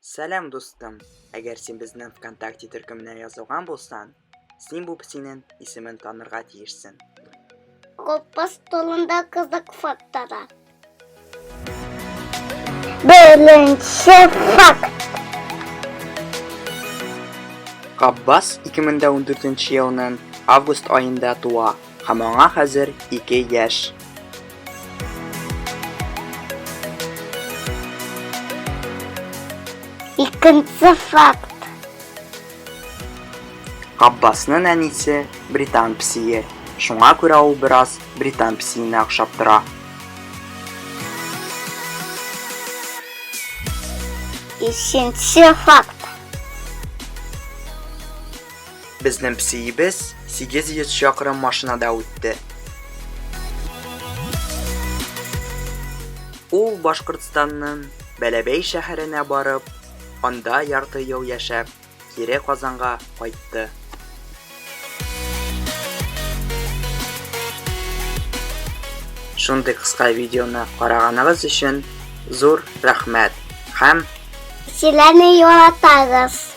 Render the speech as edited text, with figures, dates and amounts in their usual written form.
Сәлам, дустым! Әгәр син безнең ВКонтакте төркеменә язылган булсаң, син бу песинең исемен танырга тиешсең. Габбас турында кызык фактлар. Беренче факт. Габбас 2014 елның август аенда туа һәм аңа хәзер 2 яшь. Икенче факт. Габбасның әнисе британ песие, шуңа күрә ул бераз британ песиенә охшап тора. Өченче факт. Безнең песиебез 800 чакрым машинада үтте. Ул Башкортстанның Бәләбәй шәһәренә барып, анда ярты ел яшәп, кире Казанга кайтты. Шундый кыска видеоны караганыгыз өчен зур рәхмәт һәм Сезләрне яратабыз.